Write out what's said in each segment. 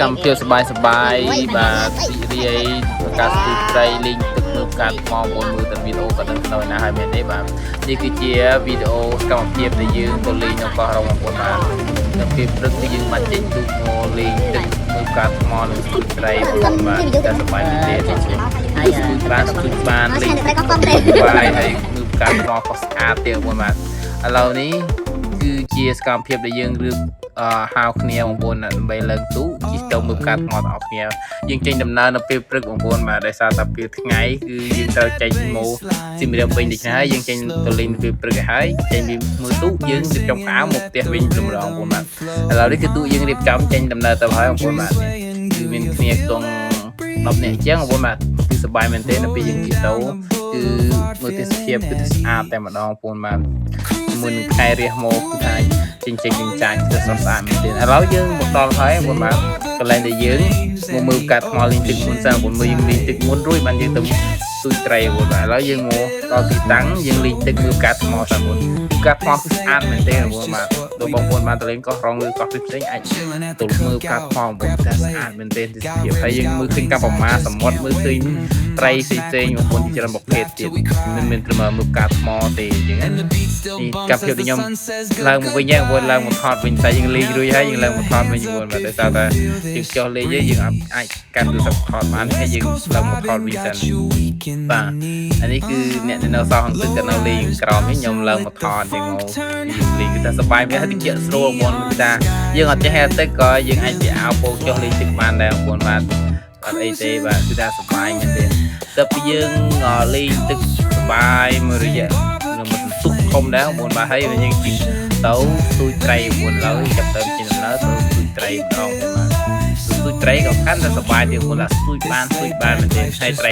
កម្មភាពសប្បាយសប្បាយបាទរីករាយធ្វើការស្ទូចត្រីលេងទឹកមើលផ្កាថ្មមុនមើលតែវីដេអូក៏ដឹងទៅណាហើយមែនទេបាទនេះគឺជាវីដេអូសកម្មភាពដែលយើងទៅលេងនៅកោះរ៉ុងបងប្អូនបាទនៅពេលព្រឹកគឺយើងបានចេញទូកមកលេងទឹកមើលផ្កាថ្មនិងស្ទូចត្រីបងប្អូនបាទតែសប្បាយមែនទេស្ទូចបានស្ទូចបានលេងទឹកបាយហើយមើលផ្កាថ្មក៏ស្អាតទៀតបងប្អូនបាទឥឡូវនេះគឺជាសកម្មភាពដែលយើងរៀបអឺហៅគ្នាបងប្អូនដើម្បីឡើងទូកជិះទៅមើលផ្កាថ្មទាំងអស់គ្នាយើងចេញដំណើរនៅពេលព្រឹកបងប្អូនបាទដោយសារតែពេលថ្ងៃគឺយើងត្រូវចេញមកសៀមរាបវិញដូច្នេះហើយយើងចេញទៅលេងនៅពេលព្រឹកឲ្យហើយចេញពីមើលទូកយើងរៀបចំខោអាវមកផ្ទះវិញម្ដងបងប្អូនបាទឥឡូវនេះគឺទូកយើងរៀបចំចេញដំណើរទៅហើយបងប្អូនបាទគឺមានគ្នាខ្ទង់10នាក់ជាងបងប្អូនបាទគឺសប្បាយមែនទែននៅពេលយើងជិះទៅគឺមើលទេសភាពគឺស្អាតតែម្ដងបងប្អូនបាទជាមួយនឹងខែរះមកគឺថាចេញចេញចេញចាច់គឺស្រស់ស្អាតមែនទែនឥឡូវយើងមកដល់ហើយបងប្អូនបាទកន្លែងដែលយើងមកមើលការថ្មលេងទឹកមុនសិនបងប្អូនមើលយើងលេងទឹកមុនរួចបានយើងទៅស្ទូចត្រីបងប្អូនបាទឥឡូវយើងមកដល់ទីតាំងយើងលេងទឹកមើលការថ្មសិនបងប្អូនការថ្មគឺស្អាតមែនទែនបងប្អូនបាទដូចបងប្អូនបានទៅលេងកោះរ៉ុងឬកោះផ្សេងៗអាចទៅមើលការថ្មបងប្អូនតែស្អាតមែនទែនទេសភាពហើយយើងមើលឃើញកាប្រមាសមុទ្រមើលឃើញត្រីផ្សេងៗបងប្អូនជាច្រើនប្រភេទទៀតមិនមែនត្រឹមមើលការថ្មទេអញ្ចឹងណានេះកម្មភាពដែលខ្ញុំឡើងមកវិញហ្នឹងបងប្អូនឡើងមកថតវិញតែយើងលេងរួចហើយយើងឡើងមកថតវិញបងប្អូនបាទដោយសារតែយើងចុះលេងយើងអាចកាន់ទូរស័ព្ទថតបានហើយយើងឡើងមកថតវិញសិនបាទអានេះគឺអ្នកដែលនៅសល់ក្នុងទឹកក៏នៅលេងក្រោមនេះខ្ញុំឡើងមកថតចឹងមកលេងគឺថាសប្បាយមែនហើយតិចស្រួលបងប្អូនគឺថាយើងអត់ចេះហែលទឹកក៏យើងអាចពីអាវពោកចុះលេងទឹកបានដែរបងប្អូនបាទអត់អីទេបាទគឺថាសប្បាយមែនទេតែពីយើងលេងទឹកសប្បាយមួយរយៈនឹងមកទុកធំដែរបងប្អូនបាទហើយយើងជិះទៅស្ទូចត្រីបងប្អូនឡើយចាប់ទៅជាដំណើរទៅស្ទូចត្រីម្ដងបាទស្ទូចត្រីក៏កាន់តែសប្បាយទៀតបងប្អូនឡាស្ទូចបានស្ទូចបានមែនទេហើយត្រី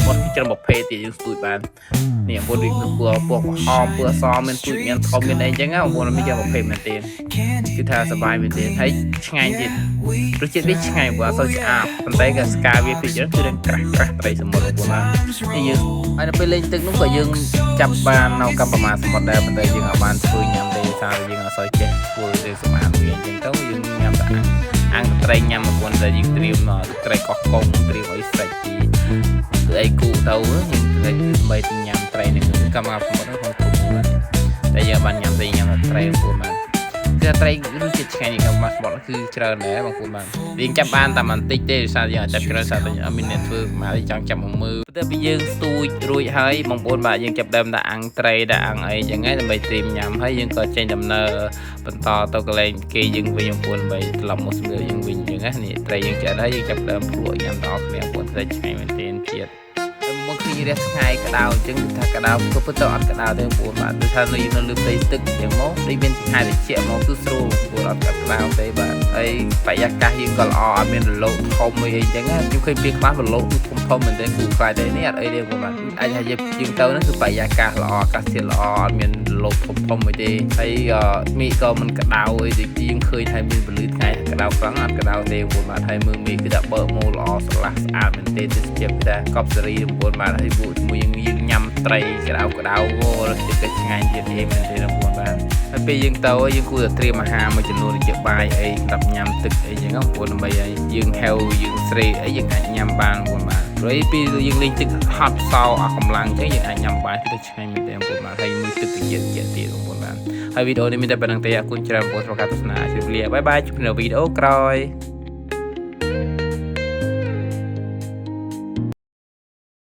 មាត់ច្រើនប្រភេទទៀតយើងស្ទូចបាននេះបងប្អូនដូចពណ៌ពណ៌ក្រហមពណ៌សមានស្ទូចមានធំមានអីចឹងបងប្អូនមានច្រើនប្រភេទមែនទេគឺថាសប្បាយមែនទេហើយឆ្ងាញ់ទៀតរសជាតិវាឆ្ងាញ់ព្រោះអត់សូវឆ្អាបប៉ុន្តែក៏ស្ការវាពីច្រើនគឺក្រាស់ក្រាស់ត្រីសមុទ្របងប្អូនបាទនេះយើងហើយនៅពេលលេងទឹកនោះក៏យើងចាប់បាននៅកម្ប្រមាសមុទ្រដែរប៉ុន្តែយើងអត់បានធ្វើញ៉ាំទេសារយើងអត់សូវចេះធ្វើទេសម្អាតវាអញ្ចឹងទៅយើងញ៉ាំតែអាំងអាំងត្រីញ៉ាំមកបងតែយើងត្រៀមត្រីកោះកុងត្រៀមអីស្រេចពីគឺអីគូទៅយើងត្រីដើម្បីញ៉ាំត្រីនេះគឺកម្មាសមុទ្រក្នុងធំបាទតែយើងបានញ៉ាំទេញ៉ាំតែត្រីបងប្អូនបាទគឺត្រីរសជាតិឆ្ងាញ់នេះកម្មាសមុទ្រគឺច្រើនដែរបងប្អូនបាទយើងចាប់បានតែបន្តិចទេដោយសារយើងអត់ចាប់ច្រើនសារតែអត់មានអ្នកធ្វើមកចង់ចាប់មកមើលតែពីយើងស្ទូចរួចហើយបងប្អូនបាទយើងចាប់ដើមដាក់អាំងត្រីដាក់អាំងអីចឹងហើយដើម្បីត្រៀមញ៉ាំហើយយើងក៏ចេញដំណើរបន្តទៅកន្លែងគេយើងវិញបងប្អូនដើម្បីត្រឡប់មកសម្លយើងវិញចឹងណានេះត្រីយើងឆ្អិនហើយយើងចាប់ដើមភ្លក់ញ៉ាំដល់គ្នាបងប្អូនត្រីឆ្ងាញ់មែនទែនជាតិមកឃើញរះថ្ងៃក្តៅអញ្ចឹងគឺថាក្តៅក៏ពិតទៅអត់ក្តៅទេបងប្អូនបាទគឺថានៅនៅលើផ្ទៃទឹកអញ្ចឹងមកដូចមានថ្ងៃត្រជាក់មកគឺស្រួលបងប្អូនអត់ក្តៅទេបាទហើយបរិយាកាសយើងក៏ល្អអត់មានរលកធំអីអញ្ចឹងណាខ្ញុំឃើញពេលខ្លះរលកគឺធំធំមែនទែនគូខ្លាចទេនេះអត់អីទេបងប្អូនបាទអាចថាយើងទៅហ្នឹងគឺបរិយាកាសល្អអាកាសធាតុល្អអត់មានរលកធំធំអីទេហើយមេឃក៏មិនក្តៅអីដូចយើងឃើញថាមានពន្លឺថ្ងៃក្តៅខ្លាំងអត់ក្តៅទេបងប្អូនបាទហើយមើលមេឃគឺថាបើកមកល្អស្រឡះស្អាតមែនទែនទេសភាពគឺថាកប់សេរីបងប្អូនបាទហើយពួកជាមួយយើងញ៉ាំត្រីក្តៅក្តៅអូរសជាតិក៏ឆ្ងាញ់ទៀតទេមែនទេបងប្អូនបាទហើយពេលយើងទៅយើងគួរតែត្រៀមអាហារមួយចំនួនដូចជាបាយអីសម្រាប់ញ៉ាំទឹកអីចឹងបងប្អូនដើម្បីឲ្យយើងហេវយើងស្រេកអីយើងអាចញ៉ាំបានបងប្អូនបាទព្រោះពេលយើងលេងទឹកហត់សោអស់កម្លាំងចឹងយើងអាចញ៉ាំបាយគឺឆ្ងាញ់មែនទេបងប្អូនបាទហើយមួយទឹកត្រជាក់ត្រជាក់ទៀតបងប្អូនបាទហើយវីដេអូនេះមានតែប៉ុណ្្នឹងទេអរគុណច្រើនបងប្អូនសម្រាប់ការទស្សនាជម្រាបលា bye bye ជួបនៅវីដេអូក្រោយ។